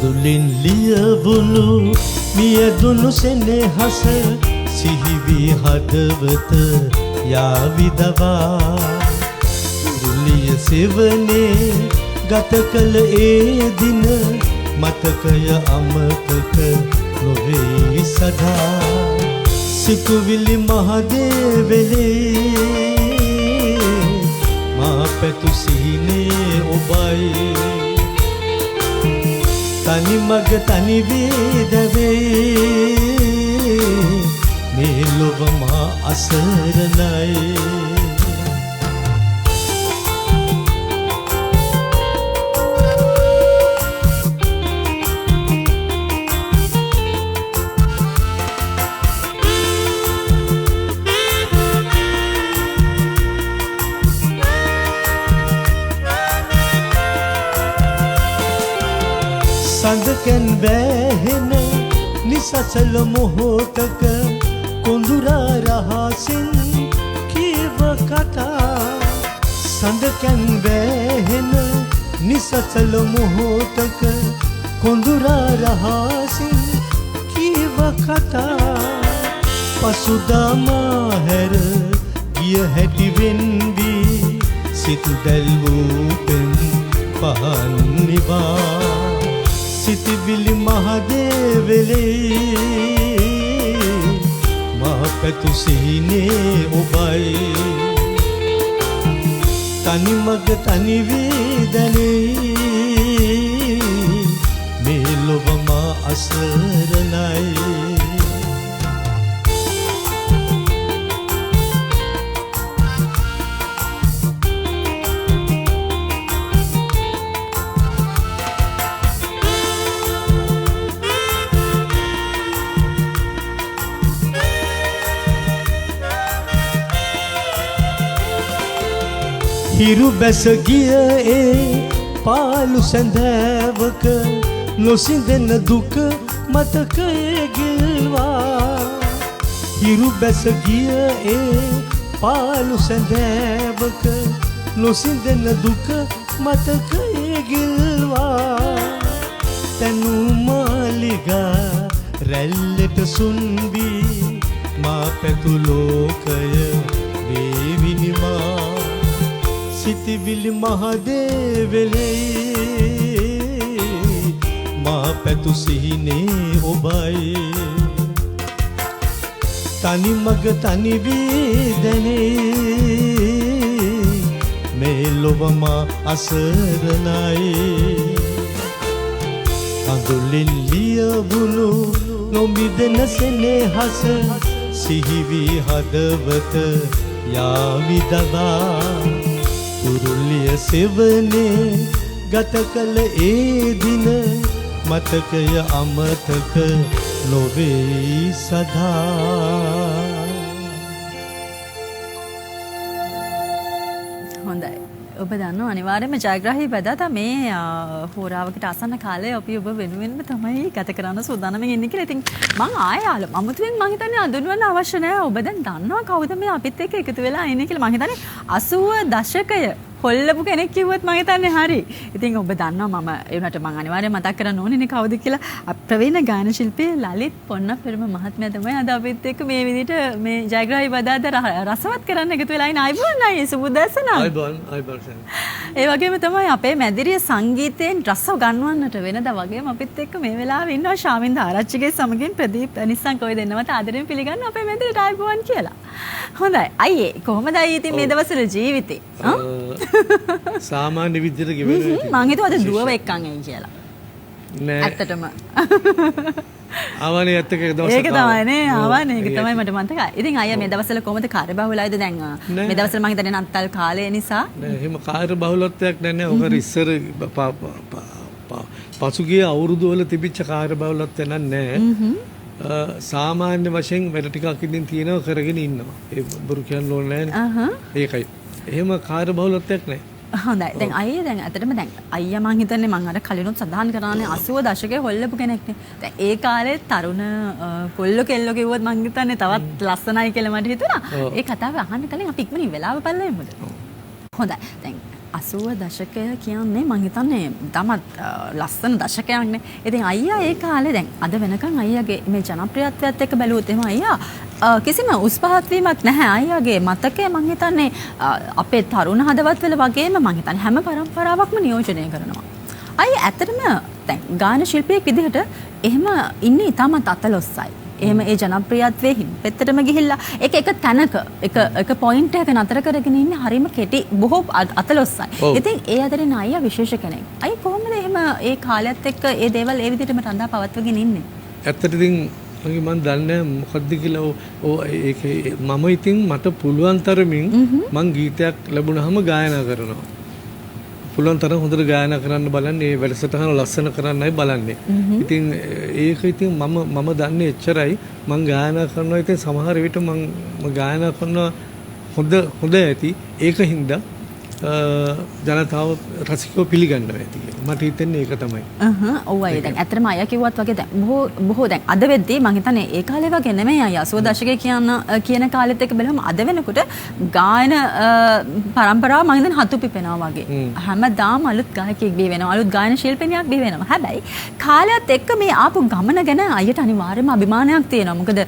කඳුලින් ලියවුණු මියදුණු සෙනෙහස සිහි වී හදවත යාවිදවා. කුරුලිය සෙවනේ ගත කළ ඒ දින මතකය අමතක නොවේ සදා. සිතුවිලි මහදේවලේ මා පැතු සිහිනේ ඔබයි. තනි මග තනි වී දැවේ මේ ලොව මා අසරණයි. සඳකැන් වැහෙන නිසසල මොහොතක කොඳුරා රහසින් කීව කතා. සඳකැන් වැහෙන නිසසල මොහොතක කොඳුරා රහසින් කීව කතා. පසුදා මා හැර ගිය හැටි වෙන් වී සිත දැල්වූ පෙම් පහන් නිවා. සිතිවිලි මහදේවලේ මා පැතු සිහිනේ ඔබයි. තනි මග තනි වී දැනේ මේ ලොව මා අසරණයි. හිරු බැස ගිය ඒ පාලු සැඳෑවක නොසිඳෙන දුක මතකයේ ගිල්වා. හිරු බැස ගිය ඒ පාලු සැඳෑවක නොසිඳෙන දුක මතකයේ ගිල්වා. තනු මාලිගා රැල්ලට සුන්වී මා පැතු ලෝකය වේවිනිමා. සිතිවිලි මහදේවලේ මා පැතු සිහිනේ ඔබයි. තනි මග තනි වී දැනේ මේ ලොව මා අසරණයි. කඳුලින් ලියවුණු නොමිදෙන සෙනෙහස සිහි වී හදවත යාවිදවා. කුරුලිය සෙවනේ ගත කළ ඒ දින මතකය අමතක නොවේ සදා. හොඳයි. ඔබ දන්නවා අනිවාර්යයෙන්ම ජයග්‍රාහී බදාදා මේ හෝරාවකට ආසන්න කාලය අපි ඔබ වෙනුවෙන්ම තමයි ගත කරන්න සූදානම්ෙන් ඉන්නේ කියලා. ඉතින් මං ආයෙ අමුතුවෙන් මං හිතන්නේ අඳුන්වන්න අවශ්‍ය නෑ. ඔබ දැන් දන්නවා කවුද මේ අපිත් එක්ක එකතු වෙලා ඉන්නේ කියලා. මං හිතන්නේ 80 දශකය හොල්ලපු කෙනෙක් කිව්වොත් මං හිතන්නේ හරි. ඉතින් ඔබ දන්නවා මම ඒ වුණාට මං අනිවාර්යයෙන් මතක් කරන්න ඕනේ නේ කවුද කියලා. ප්‍රවීණ ගායන ශිල්පී ලලිත් පොන්නපෙරුම මහත්මයා තමයි අද අපිත් එක්ක මේ විදිහට මේ ජයග්‍රාහී බදාදා රසවත් කරන්න එකතු වෙලා ඉන්නේ. අයිබෝන් අයියේ සුබ උදෑසනක්. අයිබෝන් අයිබෝන්. ඒ වගේම තමයි අපේ මැදිරිය සංගීතයෙන් රස ගන්වන්නට වෙනදා වගේම අපිත් එක්ක මේ වෙලාවේ ඉන්නවා ශාමින්ද ආරච්චිගේ සමගින් ප්‍රදීප් නිස්සංක ඔය දෙන්නමත් ආදරෙන් පිළිගන්න අපේ මැදිරියට අයිබෝන් කියලා. හොඳයි අයියේ කොහොමද අයියේ ඉතින් මේ දවස්වල ජීවිතේ? සාමාන්‍ය විදිහට ගෙවෙනවා. මං හිතුවා අද දුවව එක්කන් එයි කියලා. නෑ. ඇත්තටම. ආවනේ ඇත්ත එක දවසක්. ඒක තමයි නේ ආවනේ ඒක තමයි මට මතකයි. ඉතින් අයියා මේ දවස්වල කොහොමද කාර්යබහුලයිද දැන්? මේ දවස්වල මං හිතන්නේ නත්තල් කාලය නිසා. නෑ එහෙම කාර්යබහුලත්වයක් නෑ නේ. ඔක ඉස්සර පසුගිය අවුරුදු වල තිබිච්ච කාර්යබහුලත්වය නෑ නෑ. සාමාන්‍ය වශයෙන් වැඩ ටිකක් ඉතින් තියෙනවා කරගෙන ඉන්නවා. ඒ බොරු කියන්න ඕනේ නෑනේ. ඒකයි. එහෙම කාර්යබහුලත්වයක් නෑ. හොඳයි. දැන් අයියේ දැන් ඇත්තටම දැන් අයියා මං හිතන්නේ මං අර කලිනුත් සඳහන් කරානේ 80 දශකයේ හොල්ලපු කෙනෙක් නේ. දැන් ඒ කාලේ තරුණ කොල්ලෝ කෙල්ලෝ කිව්වොත් මං හිතන්නේ තවත් ලස්සනයි කියලා මට හිතුණා. ඒ කතාව අහන්න කලින් අපි ඉක්මනින් වෙලාව බලලා එමුද? හොඳයි. දැන් 80 දශකය කියන්නේ මං හිතන්නේ ඉතාමත් ලස්සන දශකයක්නේ. ඉතින් අයියා ඒ කාලේ දැන් අද වෙනකන් අයියාගේ මේ ජනප්‍රියත්වයත් එක්ක බැලුවොත් එහෙම අයියා කිසිම උස් පහත් වීමක් නැහැ. අයියාගේ මතකය මං හිතන්නේ අපේ තරුණ හදවත් වල වගේම මං හිතන්නේ හැම පරම්පරාවක්ම නියෝජනය කරනවා. අයියා ඇත්තටම දැන් ගායන ශිල්පියෙක් විදිහට එහෙම ඉන්නේ ඉතාමත් අතලොස්සයි. එහෙම ඒ ජනප්‍රියත්වයේ හිම් පැත්තටම ගිහිල්ලා ඒක එක තැනක එක එක පොයින්ට් එකක නතර කරගෙන ඉන්නේ හරිම කෙටි බොහෝ අතලොස්සයි. ඉතින් ඒ අතරින් අයියා විශේෂ කෙනෙක්. අයියා කොහොමද එහෙම ඒ කාලයත් එක්ක ඒ දේවල් ඒ විදිහටම රඳා පවත්වගෙන ඉන්නේ? ඇත්තට ඉතින් මං දන්නේ මොකද්ද කියලා. ඔව් ඒක මම ඉතින් මට පුළුවන් තරමින් මං ගීතයක් ලැබුණාම ගායනා කරනවා. පුළුවන් තරම් හොඳට ගායනා කරන්න බලන්නේ, ඒ වැඩසටහන ලස්සන කරන්නයි බලන්නේ. ඉතින් ඒක ඉතින් මම දන්නේ එච්චරයි. මං ගායනා කරනවා. ඉතින් සමහර විට මං ගායනා කරනවා හොඳ ඇති. ඒක හින්දා ජනතාව රසිකව පිළිගන්නවා ඇති කියලා. මට හිතෙන්නේ ඒක තමයි. ඔව් අයියා, දැන් ඇත්තටම අයියා කිව්වත් වගේ දැන් බොහෝ දැන් අද වෙද්දී මං හිතන්නේ ඒ කාලේ වගේ නෙමෙයි අයියා. 80 දශකයේ කියන කාලෙත් එක්ක බැලුවම අද වෙනකොට ගායන පරම්පරාව මං හිතන්නේ හතු පිපෙනවා වගේ. හැමදාම අලුත් ගායකයෙක් බිහි වෙනවා, අලුත් ගායන ශිල්පිනියක් බිහි වෙනවා. හැබැයි කාලයත් එක්ක මේ ආපු ගමන ගැන අයියට අනිවාර්යයෙන්ම අභිමානයක් තියෙනවා. මොකද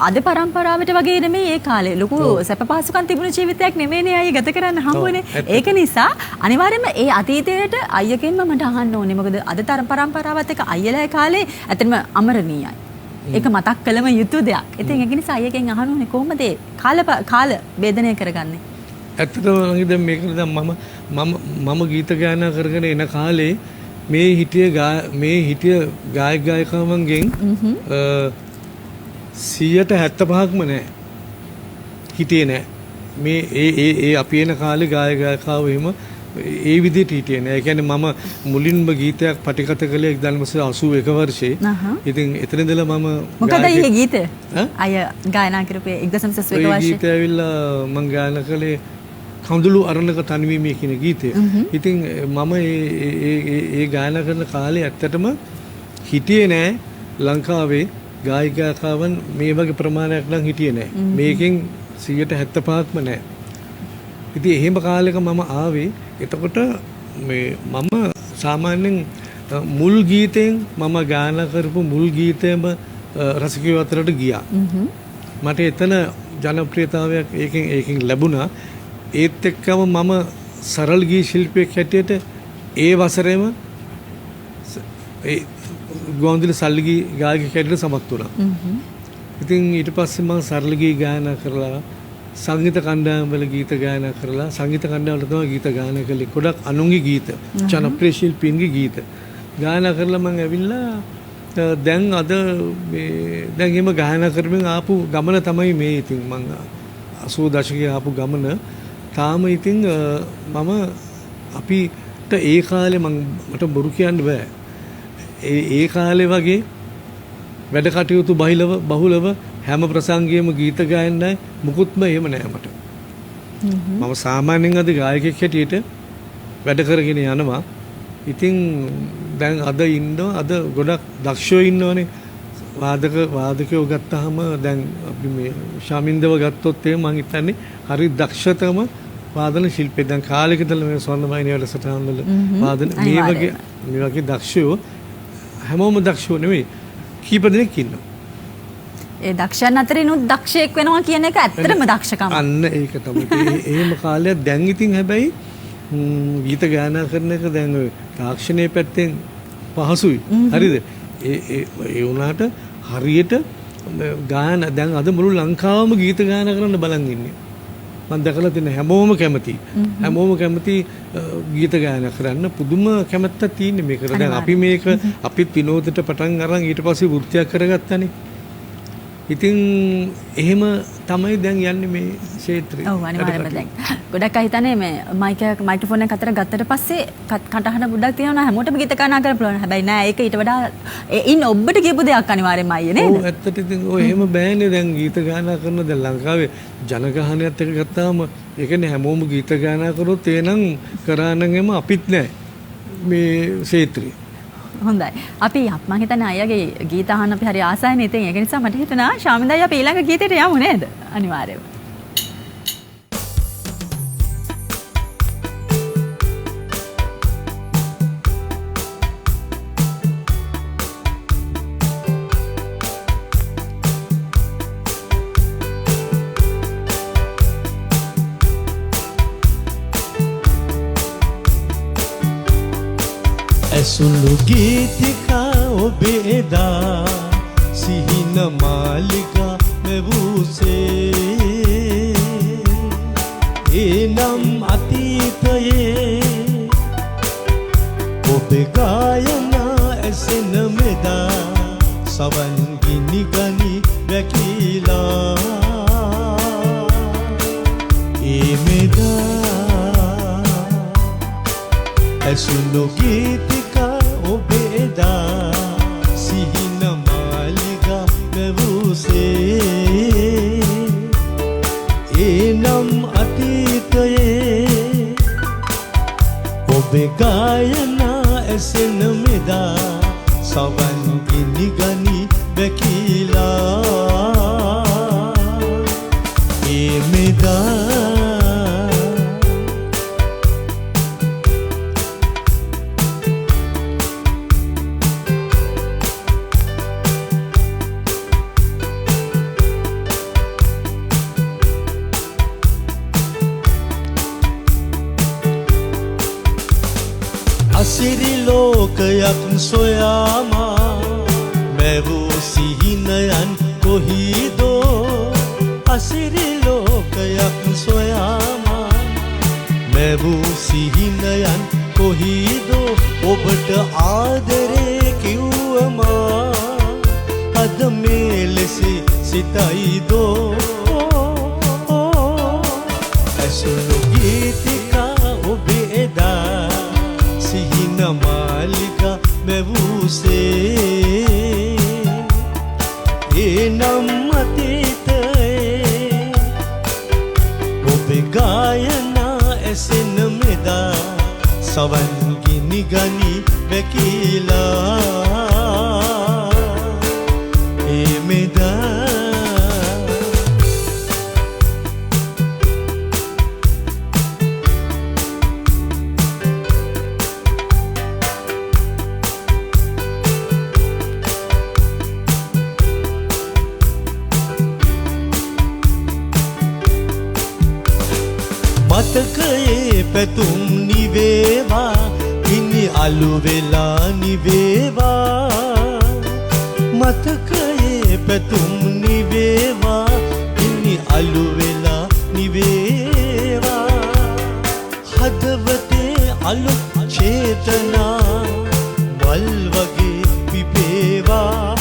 අද පරම්පරාවට වගේ නෙමෙයි ඒ කාලේ ලොකු සැප පහසුකම් තිබුණු ජීවිතයක් නෙමෙයිනේ අයියා ගත කරන්න හම්බුනේ. ඒක නිසා අනිවාර්යයෙන්ම ඒ අතීතයට අයියගෙන්ම මට අහන්න ඕනේ. මොකද අද තරම් පරම්පරාවත් එක්ක අයියලා කාලේ ඇත්තටම අමරණීයයි. ඒක මතක් කළම යුතු දෙයක්. ඉතින් ඒක නිසා අයියගෙන් අහන්න ඕනේ කොහොමද ඒ කාල ભેදනය කරගන්නේ? ඇත්තටම මම දැන් මේක දැන් මම මම මම ගීත ගායනා කරගෙන එන කාලේ මේ හිටිය ගායක ගායිකාවන්ගෙන් 175ක්ම නෑ. හිටියේ නෑ. මේ ඒ ඒ ඒ අපි එන කාලේ ගායක ගායිකාවෝ එහෙම ඒ විදිහට හිටියේ නෑ. ඒ කියන්නේ මම මුලින්ම ගීතයක් පටිගත කළේ 1981 වර්ෂයේ. ඉතින් එතන ඉඳලා මම මොකද ඒ ගීතය? අය ගායනා කරපු 1981 වර්ෂයේ. ඒ ගීතය ඇවිල්ලා මම ගායනා කළේ කඳුළු අරණක තනිවීමේ කියන ගීතය. ඉතින් මම ඒ ඒ ඒ ගායනා කරන කාලේ ඇත්තටම හිටියේ නෑ ලංකාවේ ගායක ගායිකාවන් මේ වගේ ප්‍රමාණයක් නම් හිටියේ නෑ. මේකෙන් 175ක්ම නෑ. ඉතින් එහෙම කාලෙක මම ආවේ. එතකොට මේ මම සාමාන්‍යයෙන් මුල් ගීතයෙන් මම ගායනා කරපු මුල් ගීතයම රසිකයෝ අතරට ගියා. මට එතන ජනප්‍රියතාවයක් ඒකෙන් ලැබුණා. ඒත් එක්කම මම සරල ගී ශිල්පියෙක් හැටියට ඒ වසරේම ඒ ගුවන්විදුලි සරල ගී ගායකයෙක් හැටියට සමත් වුණා. ඉතින් ඊට පස්සේ මම සරල ගී ගායනා කරලා සංගීත කණ්ඩායම් වල ගීත ගායනා කරලා සංගීත කණ්ඩායම් වල තමයි ගීත ගායනා කළේ. ගොඩක් අනුන්ගේ ගීත, ජනප්‍රිය ශිල්පීන්ගේ ගීත ගායනා කරලා මං ඇවිල්ලා දැන් අද මේ දැන් එහෙම ගායනා කරමින් ආපු ගමන තමයි මේ. ඉතින් මං 80 දශකයේ ආපු ගමන තාම ඉතින් මම අපිට ඒ කාලේ මට බොරු කියන්න බෑ. ඒ කාලේ වගේ වැඩ කටයුතු බහුලව හැම ප්‍රසංගයේම ගීත ගායන්නයි මුකුත්ම එහෙම නෑ මට. මම සාමාන්‍යයෙන් අද ගායකයෙක් හැටියට වැඩ කරගෙන යනවා. ඉතින් දැන් අද ඉන්නවා, අද ගොඩක් දක්ෂයෝ ඉන්නවනේ. වාදකයෝ ගත්තාම දැන් අපි මේ ශාමින්දව ගත්තොත් එහෙම මං හිතන්නේ හරි දක්ෂතම වාදන ශිල්පී. දැන් කාලෙක ඉඳලා මේ ස්වර්ණ වාහිනිය වැඩසටහන් වල වාදන මේ වගේ දක්ෂයෝ හැමෝම දක්ෂයෝ නෙවෙයි, කීප දෙනෙක් ඉන්නවා. ඒ දක්ෂයන් අතරිනුත් දක්ෂයෙක් වෙනවා කියන එක ඇත්තටම දක්ෂකම. අන්න ඒක තමයි. එහෙම කාලයක් දැන් ඉතින් හැබැයි ගීත ගායනා කරන එක දැන් ඔය තාක්ෂණයේ පැත්තෙන් පහසුයි. හරිද? ඒ ඒ ඒ වුණාට හරියට ගායන දැන් අද මුළු ලංකාවම ගීත ගායනා කරන්න බලන් ඉන්නේ. මම දැකලා තියෙන හැමෝම කැමති. හැමෝම කැමති ගීත ගායනා කරන්න. පුදුම කැමැත්තක් තියෙන්නේ මේකට. දැන් අපි මේක අපිත් විනෝදයට පටන් අරන් ඊට පස්සේ වෘත්තියක් කරගත්තානේ. ඉතින් එහෙම තමයි දැන් යන්නේ මේ ක්ෂේත්‍රේ. ඔව් අනිවාර්යයෙන්ම දැන් ගොඩක් අය හිතන්නේ මේ මයික්‍රොෆෝන් එක අතර ගත්තට පස්සේ කටහඬ පොඩ්ඩක් තියෙනවා නම් හැමෝටම ගීත ගායනා කරන්න පුළුවන්. හැබැයි නෑ, ඒක ඊට වඩා ඉන්න ඔබට කියපු දෙයක් අනිවාර්යයෙන්ම අයියේ නේද? ඔව් ඇත්තට ඉතින් ඔය එහෙම බෑනේ දැන් ගීත ගායනා කරන දැන් ලංකාවේ ජනගහනයත් එක්ක ගත්තාම ඒ කියන්නේ හැමෝම ගීත ගායනා කරොත් එහෙනම් කරා නම් එම අපිත් නෑ මේ ක්ෂේත්‍රේ. හොඳයි. අපි මං හිතන්නේ අයියාගේ ගීත අහන්න අපි හරි ආසයිනේ. ඉතින් ඒක නිසා මට හිතුණා ශාමින්ද අයියා අපි ඊළඟ ගීතයට යමු නේද? අනිවාර්යයෙන්ම. ඇසුණු ගීතිකා ඔබේ එදා සිහින මාලිකා මෙවුසේ ඒ නම් අතීතයේ ඔබේ ගායනා ඇසෙන මෙදා සවන් ගිනි ගනි වැකිලා ඒ මෙදා ඇසුණු ගීතිකා ඔබේ එදා සිහින මාලිගා මෙවුසේ ඒ නම් අතීතයේ ඔබේ ගායනා ඇසෙන මෙදා සවන් ගිනි ගනි වැකිලා ඒ මෙදා. අසිරි ලෝකයක් සොයාමා මැවූ සිහිනයන් කොහිදෝ අසිරි ලෝකයක් සොයාමා මැවූ සිහිනයන් කොහිදෝ ඔබට ආදරේ කිව්වමා අද මේ ලෙස සිතයිදෝ ඇසුණු ගීතිකා ඔබේ එදා සිහින මාලිකා මෙවුසේ ඒ නම් අතීතයේ ඔබේ ගායනා ඇසෙන මෙදා සවන් ගිනි ගනි වැකිලා ඒ මෙදා. මතකයේ පැතුම් නිවේවා ගිනි අලු වෙලා නිවේවා මතකයේ පැතුම් නිවේවා ගිනි අලු වෙලා නිවේවා හදවතේ අලුත් චේතනා මල් වගේ පිපේවා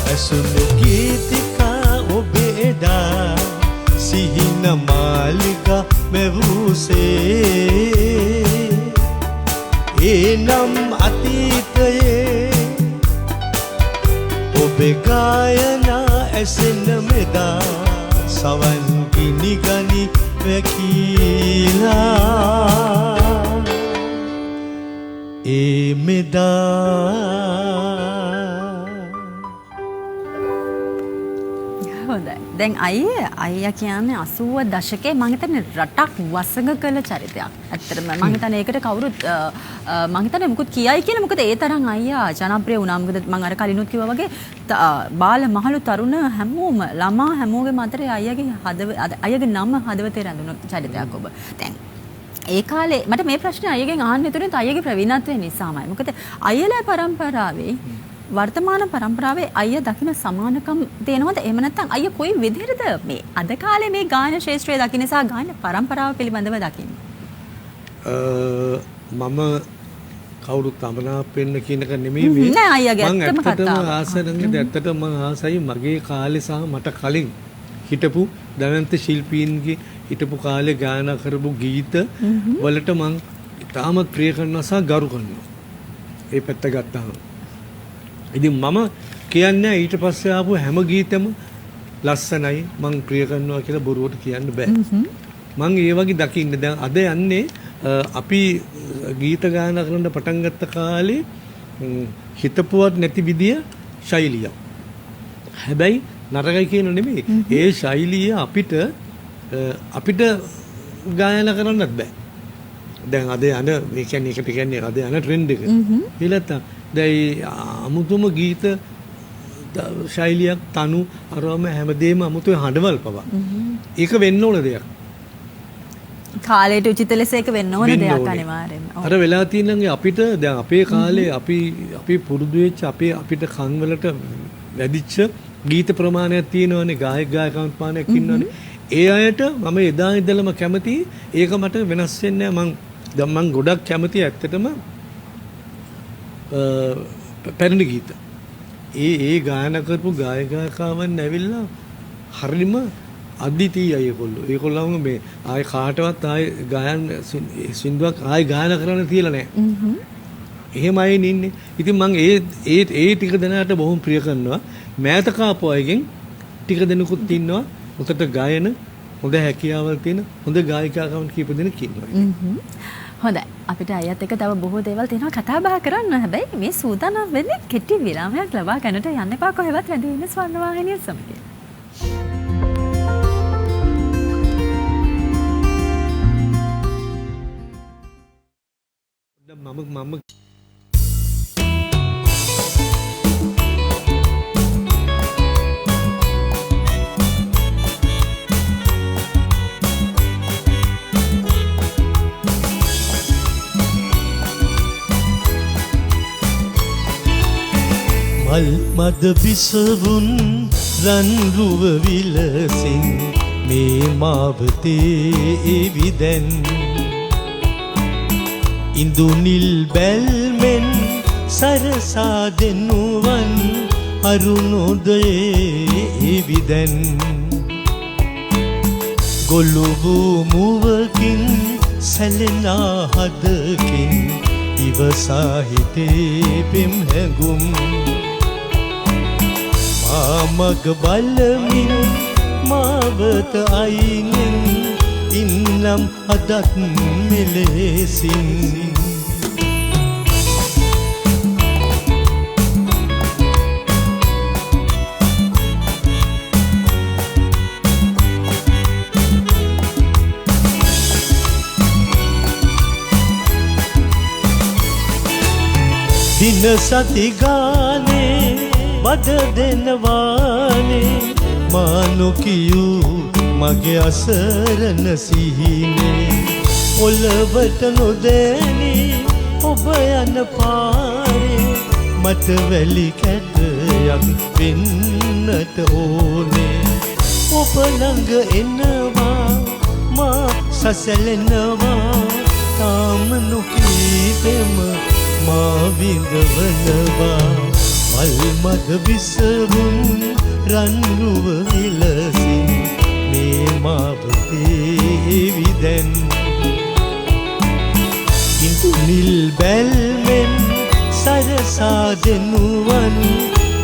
ඇසුණු ගීතිකා ඔබේ එදා සිහින මාලිකා මෙවුසේ ඒ නම් අතීතයේ ඔබේ ගායනා ඇසෙන මෙදා සවන් ගිනි ගනි වැකිලා ඒ මෙදා. හොඳයි. දැන් අයියා කියන්නේ 80 දශකයේ මං හිතන්නේ රටක් වසඟ කළ චරිතයක්. ඇත්තටම මං හිතන්නේ ඒකට කවුරුත් මං හිතන්නේ මුකුත් කියයි කියලා. මොකද ඒ තරම් අයියා ජනප්‍රිය වුණා. මොකද මං අර කලිනුත් කිව්වා වගේ බාල මහලු තරුණ හැමෝම ළමා හැමෝගේම අතරේ අයියාගේ නම හදවතේ රැඳුණු චරිතයක් ඔබ. දැන් ඒ කාලේ මට මේ ප්‍රශ්නේ අයියාගෙන් අහන්න හිතුනේ අයියාගේ ප්‍රවීණත්වය නිසාමයි. මොකද අයියලා පරම්පරාවේ වර්තමාන පරම්පරාවේ අයියා දකින සමානකම් තියෙනවද? එහෙම නැත්නම් අයියා කොයි විදිහටද මේ අද කාලේ මේ ගායන ක්ෂේත්‍රය දකින සහ ගායන පරම්පරාව පිළිබඳව දකින්නේ? මම කවුරුත් අමනාප වෙන්න කියන එක නෙමෙයි මේ. නෑ අයියාගේ ඇත්තම කතාව. මං ඇත්තටම ආස නේද? ඇත්තටම මං ආසයි මගේ කාලේ සහ මට කලින් හිටපු දැවැන්ත ශිල්පීන්ගේ හිටපු කාලේ ගායනා කරපු ගීත වලට මං ඉතාමත් ප්‍රිය කරනවා සහ ගරු කරනවා. ඒ පැත්ත ගත්තාම ඉතින් මම කියන්නේ ඊට පස්සේ ආපු හැම ගීතෙම ලස්සනයි මං ප්‍රිය කරනවා කියලා බොරුවට කියන්න බෑ. මං ඒ වගේ දකින්න දැන් අද යන්නේ අපි ගීත ගායනා කරන්න පටන් ගත්ත කාලේ හිතපුවත් නැති විදිය ශෛලියක්. හැබැයි නරකයි කියන නෙමෙයි. ඒ ශෛලිය අපිට අපිට ගායනා කරන්නත් බෑ. දැන් අද යන ඒ කියන්නේ ඒකට කියන්නේ අද යන ට්‍රෙන්ඩ් එක. ඊළඟට දැන් අමුතුම ගීත ශෛලියක් තනු අරවම හැමදේම අමුතුවේ හඬවල් පවා. ඒක වෙන්න ඕන දෙයක්. කාලයට උචිත ලෙස ඒක වෙන්න ඕන දෙයක් අනිවාර්යයෙන්ම. අර වෙලා තියෙනගේ අපිට දැන් අපේ කාලේ අපි අපි පුරුදු වෙච්ච අපේ අපිට කන් වලට වැඩිච්ච ගීත ප්‍රමාණයක් තියෙනවනේ, ගායක ගායිකාවන් ප්‍රමාණයක් ඉන්නවනේ. ඒ අයට මම එදා ඉඳලම කැමති. ඒක මට වෙනස් වෙන්නේ නැහැ. මං දැන් මං ගොඩක් කැමති ඇත්තටම පැරණි ගීත. ඒ ඒ ගායනා කරපු ගායක ගායිකාවන් ඇවිල්ලා හරිම අද්විතීයයි ඒගොල්ලෝ. ඒගොල්ලන්ව මේ ආයේ කාටවත් ආයේ ගායන සින්දුවක් ආයේ ගායනා කරන්න තියලා නැහැ. එහෙම අය ඉන්නේ. ඉතින් මං ඒ ඒ ඒ ටික දෙනාට බොහොම ප්‍රිය කරනවා. මෑත කාපු අයගෙන් ටික දෙනෙකුත් ඉන්නවා. හොඳට ගායන, හොඳ හැකියාවල් තියෙන හොඳ ගායිකාවන් කීප දෙනෙක් ඉන්නවා. හොඳයි. අපිට අයත් එක්ක තව බොහෝ දේවල් තියෙනවා කතා බහ කරන්න. හැබැයි මේ සූදානම් වෙන්නේ කෙටි විරාමයක් ලබා ගන්නට යන්න එපා කොහෙවත් රැඳී ඉන්න ස්වර්ණවාහිනිය සමග. මම මල් මද බිසවුන් රන් රුව විලසින් මේ මාවතේ එවිදැන් ඉඳුනිල් බැල්මෙන් සරසා දෙනුවන් අරුණෝදයේ එවිදැන් ගොළු වූ මුවකින් සැලෙන හදකින් ඉවසා හිතේ පෙම් හැඟුම් මග බලමින් මාවත අයිනෙන් ඉන්නම් අදත් මෙලෙසින්. දින සති ගානේ වද දෙනවානේ මා නොකියූ මගේ අසරණ සිහිනේ පොළවට නොදැනී ඔබ යන පාරේ මට වැලි කැටයක් වෙන්නට ඕනේ. ඔබ ළඟ එනවා මා සැසලෙනවා තාම නොකී පෙම මා විඳවනවා. මල් මද බිසවුන් රන් රුව විලසින් මේ මාවතේ විදැන් ඉඳුනිල් බැල්මෙන් සරසා දෙනුවන්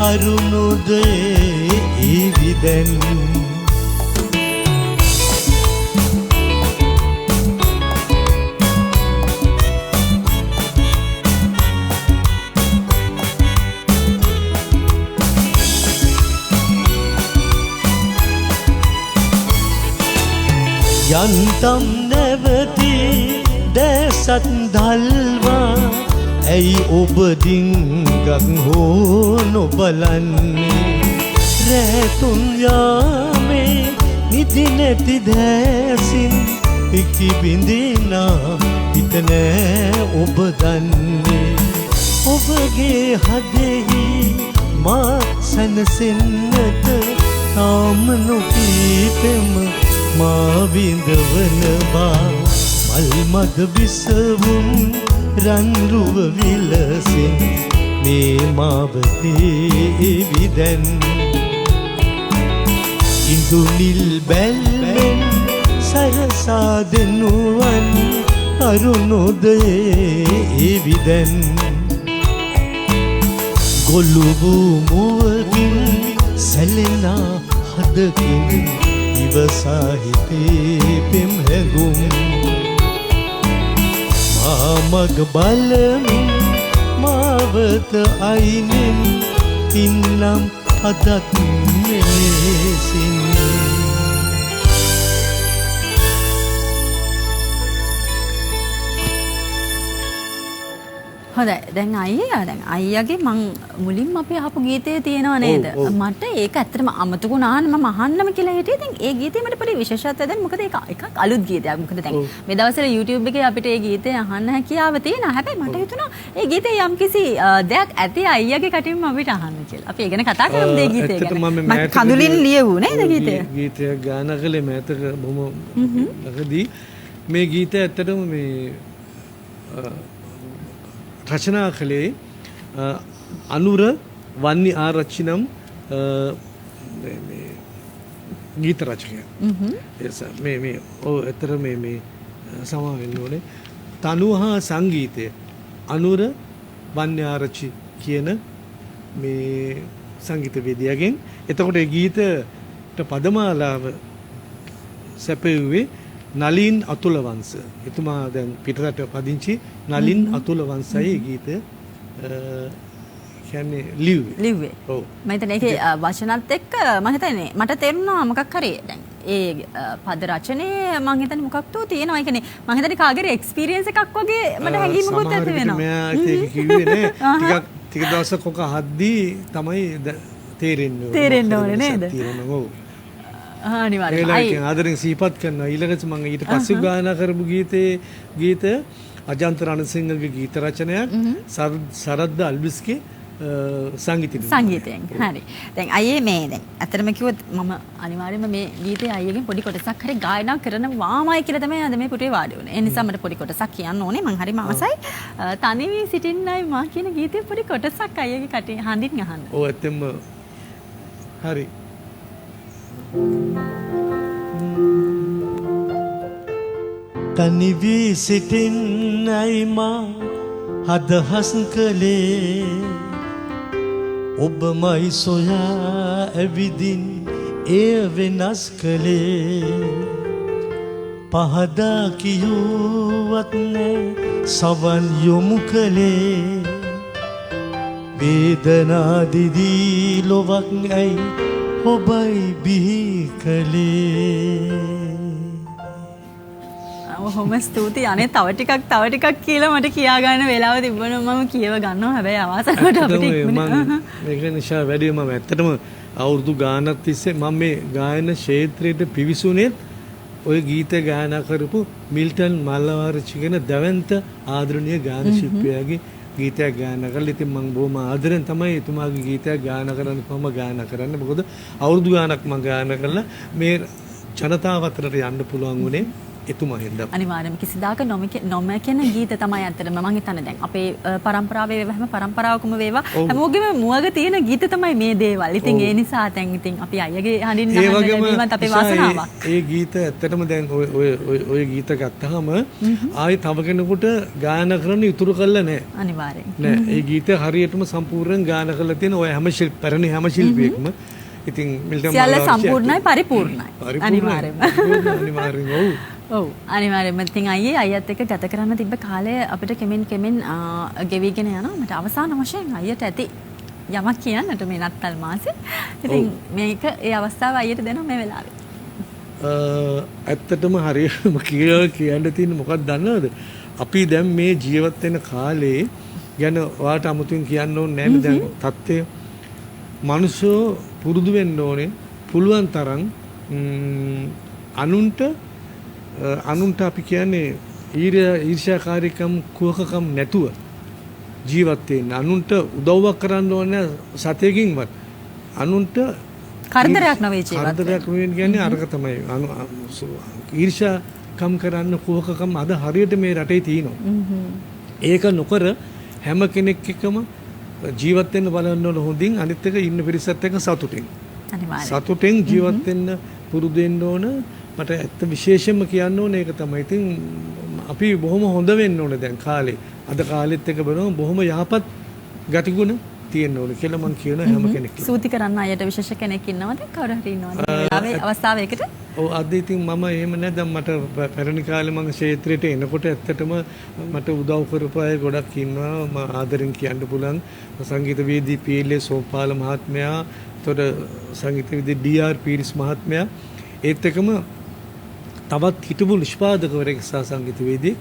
අරුණෝදයේ විදැන්. යන්තම් නැවති දැසත් දල්වා ඇයි ඔබ ඩිංගක් හෝ නොබලන්නේ රැතුන් යාමේ නිදි නැති දැසින් ඉකි බිඳිනා හිත නෑ ඔබ දන්නේ. ඔබගේ හදෙහි මා සැනසෙන්නට තාම නොකී පෙම මා විඳවනවා. මල් මද බිසවුන් රන් රුව විලසින් මේ මාවතේ විදැන් ඉඳුනිල් බැල්මෙන් සරසා දෙනුවන් අරුණෝදයේ විදැන් ගොළු වූ මුවකින් සැලෙන හදකින් ඉවසා හිතේ පෙම් හැඟුම් මා මග බලමින් මාවත අයිනෙන් ඉන්නම් අදත් මෙලෙසින්. හොඳයි. දැන් අයියා, දැන් අයියාගේ මං මුලින්ම අපි අහපු ගීතය තියෙනවා නේද? මට ඒක ඇත්තටම අමතක වුණා මම අහන්නම කියලා හිටියේ. දැන් ඒ ගීතේ මට පොඩි විශේෂත්වයක් දැන්, මොකද ඒක එකක් අලුත් ගීතයක්. මොකද දැන් මේ දවස්වල YouTube එකේ අපිට ඒ ගීතය අහන්න හැකියාව තියෙනවා. හැබැයි මට හිතුණා ඒ ගීතේ යම්කිසි දෙයක් ඇති අයියාගේ කටින්ම අපිට අහන්න කියලා. අපි ඒ ගැන කතා කරමු ඒ ගීතය ගැන. මම කඳුලින් ලියවු නේද ගීතය? ගීතය ගායනා කළේ මෑතක බොහොම ළඟදී. මේ ගීතය ඇත්තටම මේ රචනා කළේ අනුර වන්නි ආරච්චි නම් මේ ගීත රචකයා. මේ මේ ඔව් ඇත්තට මේ මේ සමා වෙන්න ඕනේ. තනුව හා සංගීතය අනුර වන්නි ආරච්චි කියන මේ සංගීතවේදියාගෙන්. එතකොට ඒ ගීතට පදමාලාව සැපයුවේ නලින් අතුලවංශ. එතුමා දැන් පිටරට පදිංචි නලින් අතුලවංශයි ඒ ගීතය කියන්නේ ලිව්වේ. ලිව්වේ. ඔව්. මම හිතන්නේ ඒකේ වචනත් එක්ක මම හිතන්නේ මට තේරුණා මොකක් හරි දැන් ඒ පද රචනයේ මම හිතන්නේ මොකක්දෝ තියෙනවා. ඒ කියන්නේ මම හිතන්නේ කාගේරි එක්ස්පීරියන්ස් එකක් වගේ මට හැඟීමකුත් ඇති වෙනවා. මෙයා ඒක කිව්වේ නෑ. ටිකක් ටික දවසක් ඔක අහද්දී තමයි තේරෙන්නේ. තේරෙන්න ඕනේ නේද? තේරෙනවා. ඔව්. අනිවාර්යයෙන්ම. ඒ ආදරෙන් සිහිපත් කරනවා. ඊළඟට මම ඊට පස්සේ ගායනා කරපු ගීතේ ගීත අජන්ත රණසිංහගේ ගීත රචනයක්, සරද්ද අල්විස්ගේ සංගීතයෙන්. සංගීතයෙන්. හරි. දැන් අයියේ මේ දැන් ඇත්තටම කිව්වොත් මම අනිවාර්යයෙන්ම මේ ගීතේ අයියගෙන් පොඩි කොටසක් හරි ගායනා කරනවාමයි කියලා තමයි අද මේ පුටුවේ වාඩි වුණේ. ඒ නිසා මට පොඩි කොටසක් කියන්න ඕනේ. මං හරිම ආසයි. තනි වී සිටින්නයි මා කියන ගීතේ පොඩි කොටසක් අයියගේ කටින් හඬින් අහන්න. ඔව් ඇත්තෙන්ම හරි. තනි වී සිටින්නයි මා අදහස් කළේ, ඔබමයි සොයා ඇවිදින් එය වෙනස් කළේ. පහදා කියුවත් නෑ සවන් යොමු කළේ, වේදනා දිදී ලොවක් ඇයි ඔබයි බිහි කළේ. බොහොම ස්තුතියි. අනේ තව ටිකක් තව ටිකක් කියලා මට කියා ගන්න වෙලාව තිබුණා මම කියව ගන්නවා. හැබැයි අවසානට අපිට ඉක්මනට මේක නිසා වැඩි මම ඇත්තටම අවුරුදු ගානක් තිස්සේ මම මේ ගායන ක්ෂේත්‍රයට පිවිසුනේත් ඔය ගීත ගායනා කරපු මිල්ටන් මල්ලවාරච්චි කියන දැවැන්ත ආදරණීය ගායන ශිල්පියාගේ ගීතයක් ගායනා කරලා. ඉතින් මම බොහොම ආදරෙන් තමයි එතුමාගේ ගීතයක් ගායනා කරන්නේ. කොහොම ගායනා කරන්නේ? මොකද අවුරුදු ගානක් මම ගායනා කරලා මේ ජනතාව අතරට යන්න පුළුවන් වුණේ එතුමා හින්දා. අනිවාර්යයෙන්ම කිසිදාක නොමැකෙන ගීත තමයි ඇත්තටම මම හිතන්නේ. දැන් අපේ පරම්පරාවේ වේවා හැම පරම්පරාවකම වේවා හැමෝගෙම මුවග තියෙන ගීත තමයි මේ දේවල්. ඉතින් ඒ නිසා දැන් ඉතින් අපි අයියගේ හඬින් අහන්න ලැබීමත් අපේ වාසනාවක්. ඒ ගීත ඇත්තටම දැන් ඔය ඔය ඔය ඔය ගීත ගත්තාම ආයේ තව කෙනෙකුට ගායනා කරන්න ඉතුරු කරලා නැහැ. අනිවාර්යෙන්. නෑ, ඒ ගීත හරියටම සම්පූර්ණයෙන් ගායනා කරලා තියෙන ඔය හැම ශිල්ප පැරණි හැම ශිල්පියෙක්ම. ඉතින් මිල්ටන් සියල්ල සම්පූර්ණයි පරිපූර්ණයි. අනිවාර්යෙන්ම. අනිවාර්යෙන්. ඔව්. ඔව් අනිවාර්යෙන්ම. ඉතින් අයියේ අයියත් එක්ක ගත කරන්න තිබ්බ කාලය අපිට කෙමෙන් කෙමෙන් ගෙවිගෙන යනවා. මට අවසාන වශයෙන් අයියට ඇති යමක් කියන්නට මේ නත්තල් මාසේ. ඉතින් මේක ඒ අවස්ථාව අයියට දෙනවා මේ වෙලාවේ. ඇත්තටම හරියම කියන්න තියෙන්නේ මොකක්ද දන්නවද? අපි දැන් මේ ජීවත් වෙන කාලේ ගැන ඔයාට අමුතුවෙන් කියන්න ඕනේ නෑනේ. දැන් තත්ත්වය මිනිස්සු පුරුදු වෙන්න ඕනේ පුළුවන් තරම් අනුන්ට අපි කියන්නේ ඊර්ෂ්‍යාකාරීකම් කුහකකම් නැතුව ජීවත් වෙන්න. අනුන්ට උදව්වක් කරන්න ඕනේ සතයකින්වත්. අනුන්ට කරදරයක් නොවේ ජීවත්. කරදරයක් නොවේ කියන්නේ අරක තමයි. ඊර්ෂ්‍යාකම් කරන්න කුහකකම් අද හරියට මේ රටේ තියෙනවා. ඒක නොකර හැම කෙනෙක් එක්කම ජීවත් වෙන්න බලන්න ඕන හොඳින්. අනිත් එක ඉන්න පිරිසත් එක්ක සතුටින්. අනිවාර්යයෙන්. සතුටෙන් ජීවත් වෙන්න පුරුදු වෙන්න ඕන. මට ඇත්ත විශේෂයෙන්ම කියන්න ඕනේ ඒක තමයි. ඉතින් අපි බොහොම හොඳ වෙන්න ඕනේ දැන් කාලේ. අද කාලෙත් එක බලමු බොහොම යහපත් ගතිගුණ තියෙන්න ඕනේ කියලා මං කියන හැම කෙනෙක්ම. සූති කරන්න අයට විශේෂ කෙනෙක් ඉන්නවද? කවුරු හරි ඉන්නවද මේ වෙලාවේ අවස්ථාවයකට? ඔව් අද ඉතින් මම එහෙම නෑ. දැන් මට පැරණි කාලේ මං ක්ෂේත්‍රයට එනකොට ඇත්තටම මට උදව් කරපු අය ගොඩක් ඉන්නවා. මම ආදරෙන් කියන්න පුළුවන් සංගීතවේදී පී.එල්.ඒ. සෝපාල මහත්මයා, එතකොට සංගීතවේදී ඩී.ආර්. පීරිස් මහත්මයා, ඒත් එක්කම තවත් හිටපු නිෂ්පාදකවරයෙක් සහ සංගීතවේදියෙක්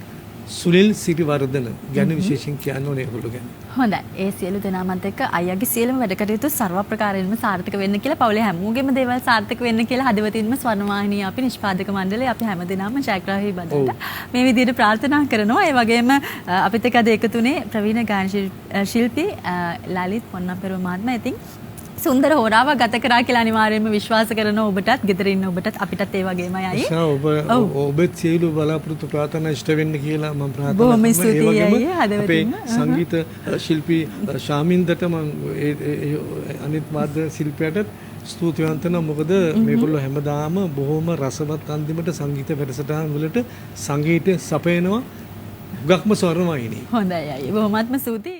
සුනිල් සිරිවර්ධන ගැන විශේෂයෙන් කියන්න ඕනේ ඒගොල්ලෝ ගැන. හොඳයි. ඒ සියලු දෙනාමත් එක්ක අයියාගේ සියලුම වැඩ කටයුතු සර්ව ප්‍රකාරයෙන්ම සාර්ථක වෙන්න කියලා, පවුලේ හැමෝගෙම දේවල් සාර්ථක වෙන්න කියලා හදවතින්ම ස්වර්ණවාහිනිය අපි නිෂ්පාදක මණ්ඩලය අපි හැම දෙනාම ජයග්‍රාහී බඳට මේ විදිහට ප්‍රාර්ථනා කරනවා. ඒ වගේම අපිත් එක්ක අද එකතු වුණේ ප්‍රවීණ ගායන ශිල්පී ලලිත් පොන්නම්පෙරුම මහත්මයා. ඉතින් සුන්දර හෝරාවක් ගත කරා කියලා අනිවාර්යයෙන්ම විශ්වාස කරනවා ඔබටත්, ගෙදර ඉන්න ඔබටත්, අපිටත් ඒ වගේමයි අයියේ. ඔබ ඔබත් සියලු බලාපොරොත්තු ප්‍රාර්ථනා ඉෂ්ට වෙන්න කියලා මම ප්‍රාර්ථනා කරනවා. බොහොම ස්තුතියි අයියේ, හදවතින්ම. අපේ සංගීත ශිල්පී ශාමින්දට මම අනිත් වාද්‍ය ශිල්පියාටත් ස්තුතිවන්ත වෙනවා. මොකද මේගොල්ලෝ හැමදාම බොහොම රසවත් අන්තිමට සංගීත වැඩසටහන් වලට සංගීතය සපයනවා. හුඟක්ම ස්වර්ණවාහිනී. හොඳයි අයියේ, බොහොමත්ම ස්තුතියි.